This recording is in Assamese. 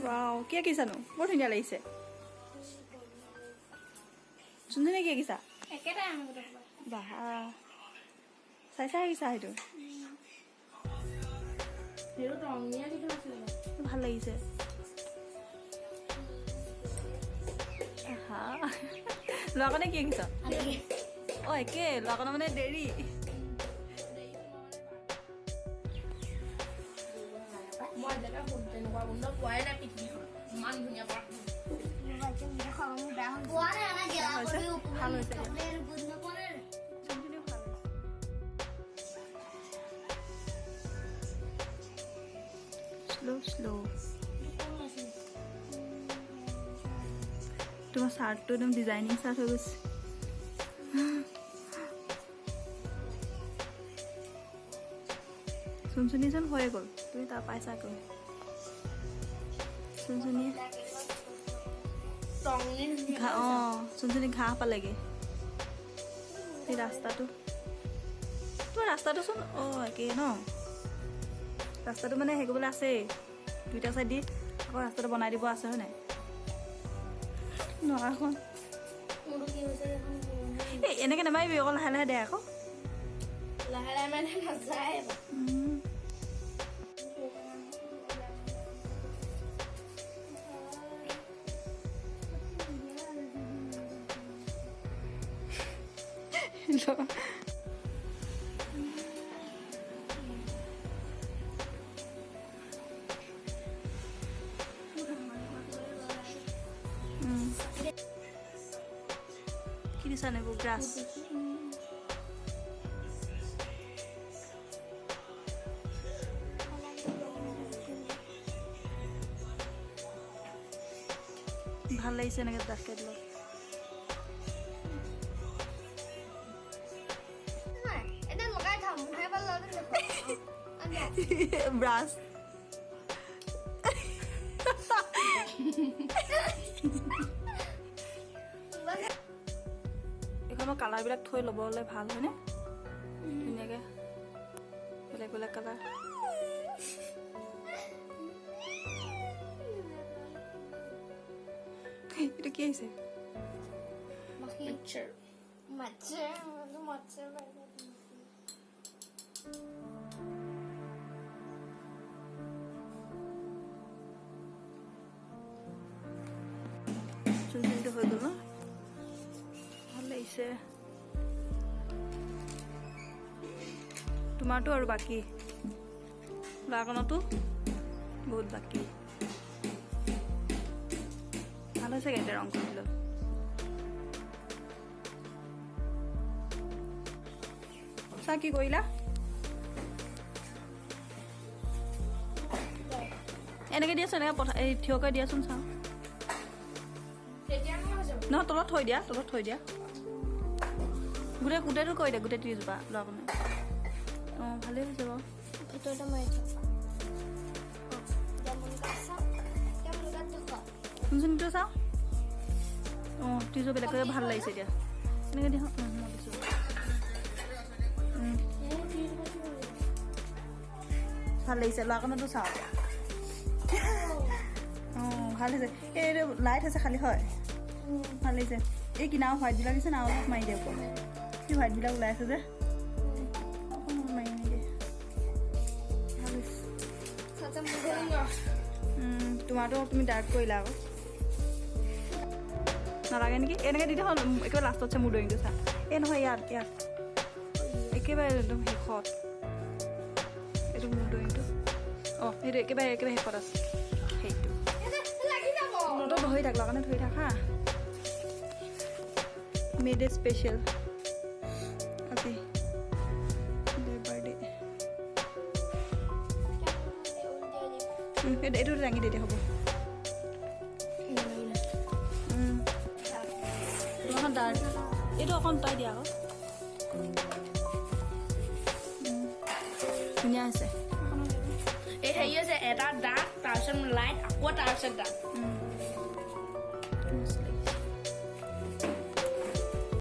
ৱাও, কি আঁকিছানো? বৰ ধুনীয়া লাগিছে। চুনচুনীয়ে কি আঁকিছা? বাহ, চাই চাই আঁকিছা সেইটো। ভাল লাগিছে। ল'ৰাকণে কি আঁকিছ? অ একে, ল'ৰাকণৰ মানে দেৰি। ভাল হৈছে। স্ল' স্ল'। তোমাৰ চাৰ্টটো একদম ডিজাইনিং চাৰ্ট হৈ গৈছে। চুনচুনিচোন হৈয়ে গ'ল, তুমি তাৰ পাইছা আকৌ। চুনচুনি অঁ, চুনচুনি ঘাঁহ পালেগে। এই ৰাস্তাটো, তোমাৰ ৰাস্তাটোচোন অঁ একেই ন? ৰাস্তাটো মানে হেৰি কৰিবলৈ আছেই, দুইটা চাইড দি আকৌ ৰাস্তাটো বনাই দিব আছে, হয় নাই? নোৱাৰাখন এই এনেকৈ নামাৰিবি, অকণ লাহে লাহে দে আকৌ। লাহে লাহে মানে নাযায়। কি দিছা নেবোৰ গ্ৰাছ? ভাল লাগিছে এনেকৈ ডাঠকে দিলে। ব্ৰাছ এইখনৰ কালাৰবিলাক থৈ ল'বলৈ ভাল হয়নে? ধুনীয়াকৈ বেলেগ বেলেগ কালাৰ। এইটো কি আহিছে? চুনচুনিটো হৈ গ'ল ন? ভাল লাগিছে। তোমাৰতো আৰু বাকী, ল'ৰাকণতো বহুত বাকী। ভাল হৈছেগে এতিয়া ৰং কৰি দিলোঁ। চা কি কৰিলা? এনেকে দিয়াচোন, এনেকে পঠা, এই থিয়কৈ দিয়াচোন চাওঁ। নহয়, তলত থৈ দিয়া, তলত থৈ দিয়া। গোটেই গোটেইটো কৰি দিয়া, গোটেই ত্ৰিজোপা ল'ৰাকণে। অঁ, ভালেই হৈছে বাৰু। শুনচোন, চাওঁ। অঁ, ত্ৰিজোপা বেলেগকৈ ভাল লাগিছে এতিয়া। এনেকৈ দিয়া, মই দিছোঁ। ভাল লাগিছে। ল'ৰাকণতো চাওঁ। অঁ, ভাল হৈছে। এই লাইট হৈছে খালী, হয়, ভাল লাগিছে। এই কিনাও হোৱাইটবিলাক দিছে না, অলপ মাৰি দিয়ে ওপৰত। কি হোৱাইটবিলাক ওলাই আছে যে, অকণমান মাৰি মাৰি দিয়ে। ভাল হৈছে। তোমাৰতো তুমি ডাৰ্ক কৰিলা আকৌ, নালাগে নেকি? এনেকৈ দি দেখোন, একেবাৰে লাষ্টত আছে মোৰ ড্ৰয়িংটো চা। এই নহয়, ইয়াত ইয়াত একেবাৰে একদম শেষত এইটো মোৰ ড্ৰয়িংটো। অঁ, সেইটো একেবাৰে একেবাৰে শেষত আছে সেইটো। তই ধৰি থাক, লগানে ধৰি থাক। হা, মেডে স্পেচিয়েল আজি বাৰ্থডে। এইটো দাঙি দে, হ'ব। তোমাৰখন ডাৰ্ক, এইটো অকণ উতাই দিয়া আকৌ। ধুনীয়া হৈছে। এই হেৰি হৈছে, এটা ডাৰ্ক, তাৰপিছত লাইট, আকৌ তাৰপিছত ডাৰ্ক।